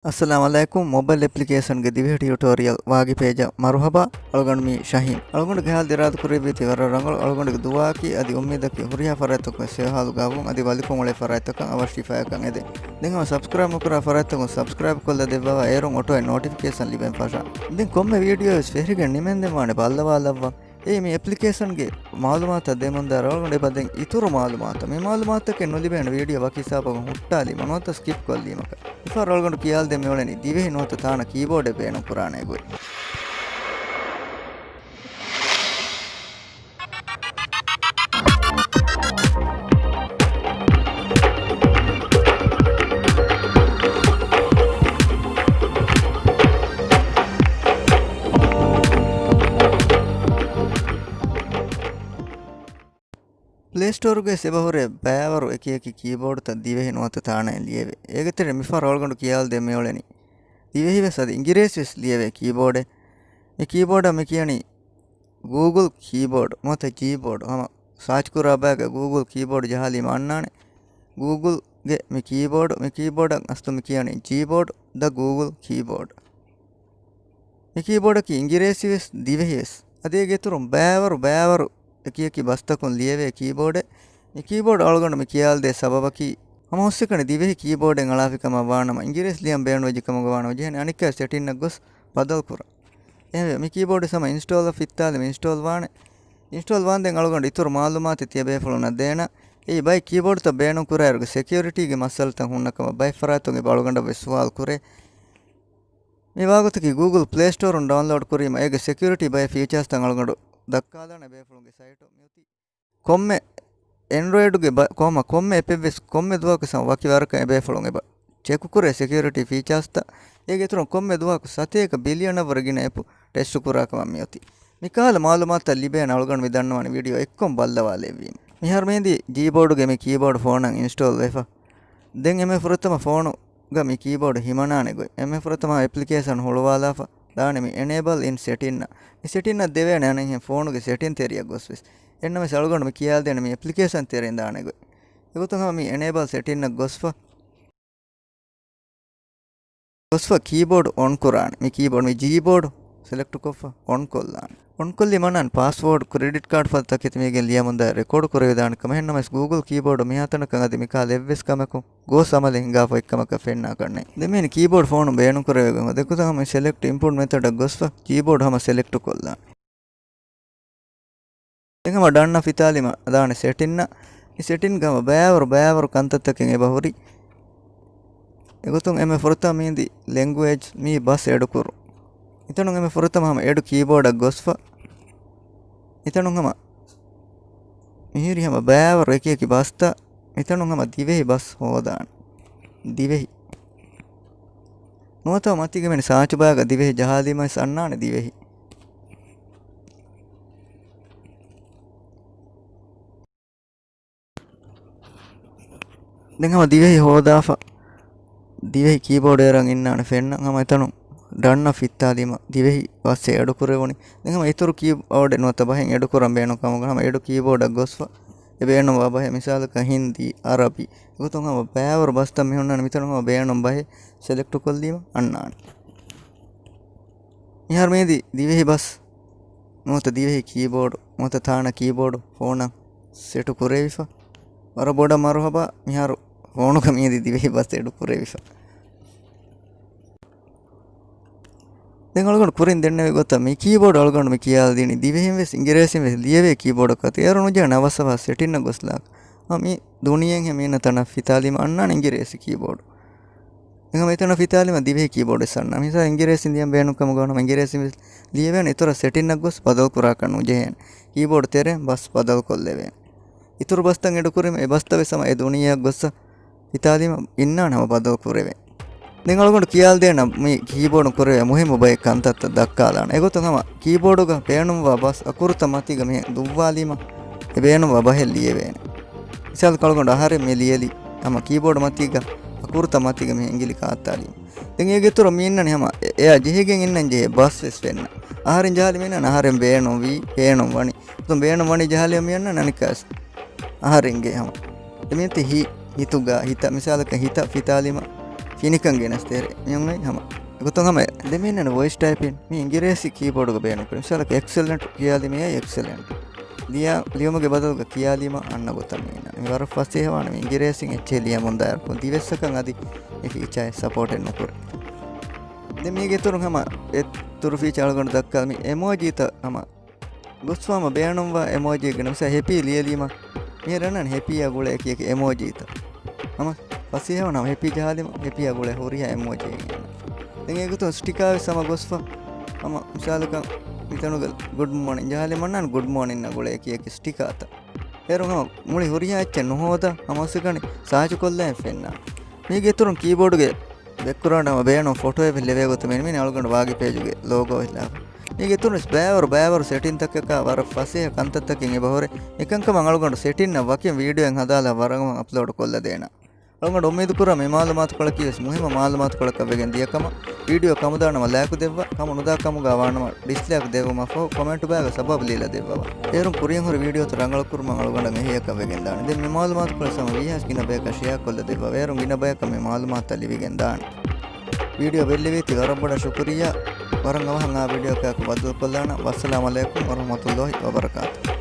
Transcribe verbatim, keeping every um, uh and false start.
އައްސަލާމު ޢަލައިކުމް. މޮބައިލް އެޕްލިކޭޝަންގެ ދިވެހި ޓިއުޓޯރިއަލް ވާގި ޕޭޖަށް މަރުޙަބާ. އަޅުގަނޑު މީ ޝަހީމް. އަޅުގަނޑުގެ ހާލު އިރާދަކުރެއްވީތީ ވަރަށް ރަނގަޅު. އަޅުގަނޑުގެ ދުޢާއަކީ އަދި އުއްމީދަކީ ހުރިހާ ފަރާތްތަކުން ސޭވާ ހާލު ގާބުން އަދި ވަލިކޮށް އުޅޭ ފަރާތްތަކަށް އަވަށް ޝިފާޔަކަށް އެދެން. ދެން ހަމަ ސަބްސްކްރައިބް ނުކުރާ ފަރާތްތަކުން ސަބްސްކްރައިބް ކޮށްލަ ދެއްވާ އޭރުން އޮޓޯއެއް ނޯޓިފިކޭޝަން ލިބެން ފަށާ. ދެން ކޮންމެ ވީޑިއޯވެސް ފެށިގެން ނިމެންދެން ވާނެ ބައްލަވާލައްވާ. އެއީ މި އެޕްލިކޭޝަންގެ މައުލޫމާތަށް ދެމުންދާ ރަޅުގަނޑު އެބަ ދެން އިތުރު މައުލޫމާތަށް. މި މައުލޫމާތަކެއް ނުލިބޭނެ ވީޑިއޯ ވަކި ހިސާބަކުން ހުއްޓާލީމަ ނުވަތަ ސްކިޕް ކޮށްލީމަކަށް. މިފަހަރު ރަޅުގަނޑު ކިޔާލަދޭން މިއުޅެނީ ދިވެހި ނުވަތަ ތާނަ ކީބޯޑެއް ބޭނުން ކުރާނެ ގޮތް. ޕްލޭ ސްޓޯރުގައި އެބަހުރޭ ބައިވަރު އެކިއެކި ކީބޯޑުތައް ދިވެހި ނުވަތަ ތާނައިން ލިޔެވޭ. އޭގެތެރޭ މިފަހަރު ރަޅުގަނޑު ކިޔާލަދޭން މިއުޅެނީ ދިވެހިވެސް އަދި އިނގިރޭސިވެސް ލިޔެވޭ ކީބޯޑެއް. މި ކީބޯޑަށް މި ކިޔަނީ ގޫގުލް ކީބޯޑް ނުވަތަ ޖީބޯޑް. ހަމަ ސާޗް ކުރާ ބައިގަ ގޫގުލް ކީބޯޑް ޖަހާލީމަ އަންނާނެ. ގޫގުލްގެ މި ކީބޯޑް، މި ކީބޯޑަށް އަސްލު މި ކިޔަނީ ޖީބޯޑް، ދަ ގޫގުލް ކީބޯޑް. މި ކީބޯޑަކީ އިނގިރޭސިވެސް ދިވެހިވެސް. އަދި އޭގެ އިތުރުން ބައިވަރު ބައިވަރު އެކިއެކި ބަސްތަކުން ލިޔެވޭ ކީބޯޑެއް. މި ކީބޯޑް އަޅުގަނޑު މި ކިޔާލަދޭ ސަބަބަކީ، ހަމަ ހުސްއެކަނި ދިވެހި ކީބޯޑެއް އަޅާފި ކަމަށް ވާނަމަ، އިނގިރޭސި ލިޔަން ބޭނުންވެއްޖެ ކަމުގަ ވާނަމަ ޖެހޭނެ އަނެއްކާ ސެޓިންއަށް ގޮސް ބަދަލު ކުރަން. އެހެންވެ، މި ކީބޯޑެއް ހަމަ އިންސްޓޯލަށް ފިއްތާލީމަ އިންސްޓޯލް ވާނެ. އިންސްޓޯލް ވާންދެން އަޅުގަނޑު އިތުރު މައުލޫމާތެއް ތިޔަބޭފުޅުންނަށް ދޭނަ. އެއީ ބައެއް ކީބޯޑުތައް ބޭނުން ކުރާއިރުގެ ސެކިއުރިޓީގެ މައްސަލަތައް ހުންނަ ކަމަށް ބައެއް ފަރާތުން އެބަ އަޅުގަނޑަށް ވެސް ސުވާލު ކުރޭ. މި ވާގޮތަކީ ގޫގުލް ޕްލޭ ސްޓޯރުން ޑައުންލޯޑް ކުރީމަ އޭގެ ސެކިއުރިޓީ ބައެއް ފީޗާސްތައް އަޅުގަނޑު ދައްކާލާނެ ބޭފުޅުންގެ ސައިޓު. މިއޮތީ ކޮންމެ އެންޑްރޮއިޑުގެ ބަ-، ކޮންމެ، ކޮންމެ އެޕެއްވެސް ކޮންމެ ދުވަހަކު ވެސް ވަކި ވަރަކަށް އެބޭފުޅުން އެބަ ޗެކުކުރޭ ސެކިއުރިޓީ ފީޗާސްތައް. އޭގެ އިތުރުން ކޮންމެ ދުވަހަކު ސަތޭކަ ބިލިއަނަށްވުރެ ގިނަ އެޕު ޓެސްޓު ކުރާ ކަމަށް މިއޮތީ. މިކަހަލަ މައުލޫމާތުތައް ލިބޭނެ އަޅުގަނޑު މި ދަންނަވާނެ ވީޑިއޯ އެއްކޮށް ބައްލަވާލެއްވީމަ. މިހާރު މިހިނދީ ޖީބޯޑުގެ މި ކީބޯޑް ފޯނަށް އިންސްޓޯލް ވެފަ. ދެން އެންމެ ފުރަތަމަ ފޯނުގަ މި ކީބޯޑް ހިމަނާނެ ގޮތް. އެންމެ ފުރަތަމަ އެޕްލިކޭޝަން ހުޅުވާލާފަ ދާނެ މި އެނޭބަލް އިން ސެޓިންއަށް. މި ސެޓިންއަށް ދެވޭނެ އަނެއްހެން ފޯނުގެ ސެޓިން ތެރެއަށް ގޮސްވެސް. އެހެންނަމަވެސް އަޅުގަނޑު މި ކިޔާލަދޭނެ މި އެޕްލިކޭޝަން ތެރެއިން ދާނެ ގޮތް. އެގޮތުން ހަމަ މި އެނޭބަލް ސެޓިންއަށް ގޮސްފަ. ގޮސްފަ ކީބޯޑް އޮން ކުރާނެ. މި ކީބޯޑް، މި ޖީބޯޑް ސެލެކްޓް ކޮށްފަ އޮން ކޮށްލާނެ. އޮން ކޮށްލީމަ އަންނާނެ ޕާސްވޯޑް، ކްރެޑިޓް ކާޑް ފަދަ ތަކެތި މީގެން ލިޔަމުންދާ ރެކޯޑް ކުރެވިދާނެ ކަމަށް. އެހެންނަމަވެސް ގޫގުލް ކީބޯޑް މިހާތަނަކަށް އަދި މިކަހަލަ އެއްވެސް ކަމަކުން ގޯސް އަމަލެއް ހިނގާފަ އޮތްކަމަކަށް ފެންނާކަށްނެތް. ދެން މިހެން ކީބޯޑް ފޯނު ބޭނުންކުރެވޭ ގޮތް ދެއްކުތަން ހަމަ ސެލެކްޓް އިންޕުޓް މެތަޑަށް ގޮސްފަ ކީބޯޑް ހަމަ ސެލެކްޓް ކޮށްލާނެ. ދެން ހަމަ ޑަންއަށް ފިތާލީމަ ދާނެ ސެޓިންއަށް. މި ސެޓިންގަ ހަމަ ބައިވަރު ބައިވަރު ކަންތައްތަކެއް އެބަހުރި. އެގޮތުން އެންމެ ފުރަތަމަ މިހިނދީ ލެންގުއޭޖް މި ބަސް އެޑުކުރުން. އެތަނުން އެންމެ ފުރަތަމަ ހަމަ އެޑް ކީބޯޑަށް ގޮސްފަ. އެތަނުން ހަމަ މިހިރި ހަމަ ބައިވަރު އެކިއެކި ބަސްތައް. އެތަނުން ހަމަ ދިވެހި ބަސް ހޯދާނެ. ދިވެހި. ނުވަތަ މަތީގަ މި ސާޗު ބާގަ ދިވެހި ޖަހާލީމަވެސް އަންނާނެ ދިވެހި. ދެން ހަމަ ދިވެހި ހޯދާފަ، ދިވެހި ކީބޯޑް އޭރަށް އިންނާނެ ފެންނަ. ހަމަ އެތަނުން ޑަންއަށް ފިއްތާލީމަ ދިވެހި ބަސް އެޑު ކުރެވުނީ. ދެން ހަމަ އިތުރު ކީބޯޑެއް ނުވަތަ ބަހެއް އެޑު ކުރަން ބޭނުން ކަމުގަ ހަމަ އެޑު ކީބޯޑަށް ގޮސްފަ އެ ބޭނުންވާ ބަހެއް، މިސާލަކަށް ހިންދީ، އަރަބި، އެގޮތުން ހަމަ ބައިވަރު ބަސްތައް މި ހުންނާނެ. މިތަނުން ހަމަ ބޭނުން ބަހެއް ސެލެކްޓް ކޮށްލީމަ އަންނާނެ. މިހާރު މިއިންދީ ދިވެހި ބަސް ނުވަތަ ދިވެހި ކީބޯޑު ނުވަތަ ތާނަ ކީބޯޑު ފޯނަށް ސެޓު ކުރެވިފަ. ވަރަށް ބޮޑަށް މަރުޙަބާ. މިހާރު ފޯނުގަ މިއިންދީ ދިވެހި ބަސް އެޑު ކުރެވިފަ. ދެން އަޅުގަނޑު ކުރިން ދެންނެވި ގޮތަށް މި ކީބޯޑް އަޅުގަނޑު މި ކިޔާލަދިނީ ދިވެހިން ވެސް އިނގިރޭސިން ވެސް ލިޔެވޭ ކީބޯޑަކަށް. އޭރު ނުޖެހޭނެ އަވަސް އަވަހަށް ސެޓިންއަށް ގޮސްލާ. މި ދުނިޔެއިން ހެ މީނަ ތަނަށް ފިތާލީމަ އަންނާނެ އިނގިރޭސި ކީބޯޑް. އެހެން އެތަނަށް ފިތާލީމަ ދިވެހި ކީބޯޑެއް އަންނާނެ. މިސާލަށް އިނގިރޭސިން ލިޔަން ބޭނުން ކަމުގަ ވަނަމަ އިނގިރޭސިން ވެސް ލިޔެވޭނެ. އިތުރަށް ސެޓިންއަށް ގޮސް ބަދަލު ކުރާކަށް ނުޖެހޭނެ. ކީބޯޑް ތެރެއިން ބަސް ބަދަލު ކޮށްލެވޭނެ. އިތުރު ބަސްތައް އެޑު ކުރީމަ އެ ބަސްތައް ވެސް ހަމަ އެ ދުނިޔެއަށް ގޮއްސަ ފިތާލީމަ އިންނާނެ ހަމަ ބަދަލު ކުރެވޭނެ. ދެން އަޅުގަނޑު ކިޔާލަދޭނަ މި ކީބޯޑުން ކުރެވޭ މުހިއްމު ބައެއް ކަންތައްތައް ދައްކާލާނަ. އެގޮތުން ހަމަ ކީބޯޑުގަ ބޭނުންވާ ބަސް އަކުރުތައް މަތީގަ މިހެން ދުއްވާލީމަ އެ ބޭނުންވާ ބަހެއް ލިޔެވޭނެ. މިސާލަކަށް އަޅުގަނޑު އަހަރެން މި ލިޔެލި ހަމަ ކީބޯޑު މަތީގަ އަކުރުތައް މަތީގަ މިހެން އިނގިލި ކާއްތާލީމަ. ދެން އޭގެ އިތުރަށް މި އިންނަނީ ހަމަ އެ-، އެއާ ޖެހިގެން އިންނަން ޖެހޭ ބަސް ވެސް ފެންނަ. އަހަރެން ޖަހާލި މި އިންނަނީ އަހަރެން ބޭނުންވީ، ބޭނުން ވަނީ. އެގޮތުން ބޭނުން ވަނީ ޖަހާލީމަ މި އަންނަނީ އަނެއްކާވެސް އަހަރެންގެ ހަމަ. ދެން މިއޮތީ ހި-، ހިތުގަ، ހިތަށް، މިސާލަކަށް ހިތަށް ފިތާލީމަ ފިނިކަން ގެނެސްދޭ. މިއޮންނަނީ ހަމަ އެގޮތުން ހަމަ ދެމީހުންނަށް ވޮއިސް ޓައިޕިން މި އިނގިރޭސި ކީބޯޑުގަ ބޭނުންކުރޭ. މިސާލަކަށް އެކްސެލެންޓް ކިޔާލީމައި އެކްސެލެންޓް. ލިޔާ، ލިޔުމުގެ ބަދަލުގަ ކިޔާލީމަ އަންނަ ގޮތަށް މި އިންނަނީ. މި ވަރަށް ފަސޭހަވާނެ މި އިނގިރޭސިން އެއްޗެހި ލިޔަމުންދާއިރު ދިވެއްސަކަށް އަދި އެ ފީޗާއެއް ސަޕޯޓެއް ނުކުރޭ. ދެން މީގެ އިތުރުން ހަމަ އެ ތުރު ފީޗާ އަޅުގަނޑު ދައްކާލަނީ މި އެމޯޖީތައް ހަމަ ގޮސްފާމަ ބޭނުންވާ އެމޯޖީއެއް ގެނެސް ހެޕީ ލިޔެލީމަ މިހެން ރަނަން ހެޕީއާ ގުޅޭ އެކި އެކި އެމޯޖީތައް. ހަމަ ފަސޭހަވާނަމަ ހެޕީ ޖަހާލީމަ ހެޕީއާ ގުޅޭ ހުރިހާ އެމޯޖީއެއް އިންނަނީ. ދެން އެގޮތުން ސްޓިކާވެސް ހަމަ ގޮސްފަ ހަމަ މިސާލަކަށް މިތަނުގަ ގުޑް މޯނިން ޖަހާލީމަ ނަން ގުޑް މޯނިންއާ ގުޅޭ އެކި އެކި ސްޓިކާތައް. އޭރުން ހަމަ މުޅި ހުރިހާ އެއްޗެއް ނުހޯދާ ހަމަ ހުސްގަނޑި ސާޗުކޮށްލައިން ފެންނާ. މީގެ އިތުރުން ކީބޯޑުގެ ބެކްގްރައުންޑް ހަމަ ބޭނުން ފޮޓޯއެއް ވެސް ލެވޭ ގޮތަށް މި އިންނަނީ އަޅުގަނޑު ވާގި ޕޭޖުގެ ލޯގޯ ހިލާފަށް. މީގެ އިތުރުން ވެސް ބައިވަރު ބައިވަރު ސެޓިންތަކަކާ ވަރަށް ފަސޭހަ ކަންތައްތަކެއް އެބަހުރޭ. އެކަންކަމަށް އަޅުގަނޑު ސެޓިންއަށް ވަކިން ވީޑިއޯއެއް ހަދާލާ ވަރަށް އަޕްލޯޑް ކޮށްލަދޭނަން. އަޅުގަނޑު އުއްމީދު ކުރާ މި މައުލޫމާތުކޮޅަކީ ވެސް މުހިއްމު މައުލޫމާތުކޮޅަކަށް ވެގެން ދިޔަ ކަމަށް. ވީޑިއޯ ކަމުދާނަމަ ލައިކު ދެއްވާ، ކަމު ނުދާ ކަމުގަ ވާނަމަ ޑިސްލައިކް ދެއްވުމަށްފަހު ކޮމެންޓް ބައިގަ ސަބަބު ލިޔެލަދެއްވަވާ. އޭރުން ކުރިއަށް ހުރި ވީޑިއޯތައް ރަނގަޅުކުރުމަށް އަޅުގަނޑަށް އެހީއަކަށް ވެގެންދާނެ. ދެން މި މައުލޫމާތުކޮޅެއް ހަމަ ވީހާވެސް ގިނަ ބަޔަކަށް ޝެއާ ކޮށްލަދެއްވާ. އޭރުން ގިނަ ބަޔަކަށް މި މައުލޫމާތުތައް ލިބިގެންދާނެ. ވީޑިއޯ ބެއްލެވީތީ ވަރަށް ބޮޑަށް ޝުކުރިއްޔާ. ވަރަށް އަވަހަށް އާ ވީޑިއޯއަކާއެކު ބައްދަލުކޮށްލާނަން. ވައްސަލާމް އަލައިކުމް ވަރަހްމަތުﷲ ވަބަރަކާތުހު.